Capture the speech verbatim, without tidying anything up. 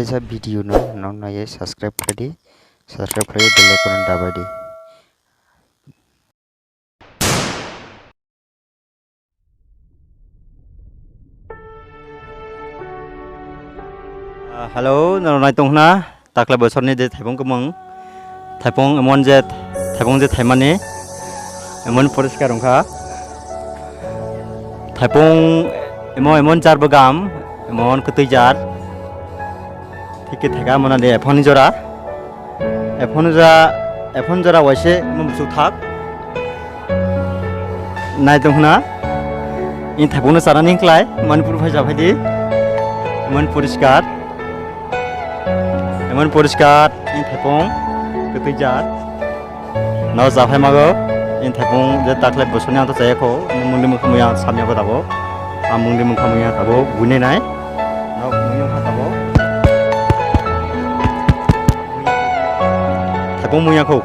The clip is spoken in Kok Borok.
Kaisa video no, no naiye subscribe khlai di, subscribe khlai di, bell icon no dabai di. Ah, hello, norok nai tong khna, takle bosorni je thaipung kwmwng, thaipung emon je, thaipung je thaimani, emon poriskar wngkha. Thaipung emo emon jar bwgam, emon kwtwi jar. Thik khe theka mona de ephoni jora. Ephoni jora, ephoni jora waise emo buchuk thak. Nai tong khna. Ini thaipung no chanani klai, Manipur phai ja phai di. Emon poriskar. Emon poriskar, ini thaipung kwtwi jar. No japhai mago, in thaipung je takle bosoni ang to chaya kho, mungdi mungkha muya samya ko tabo. Ang mungdi mungkha muya tabo, buine nai. No muya kha tabo. Thaipung muya kho.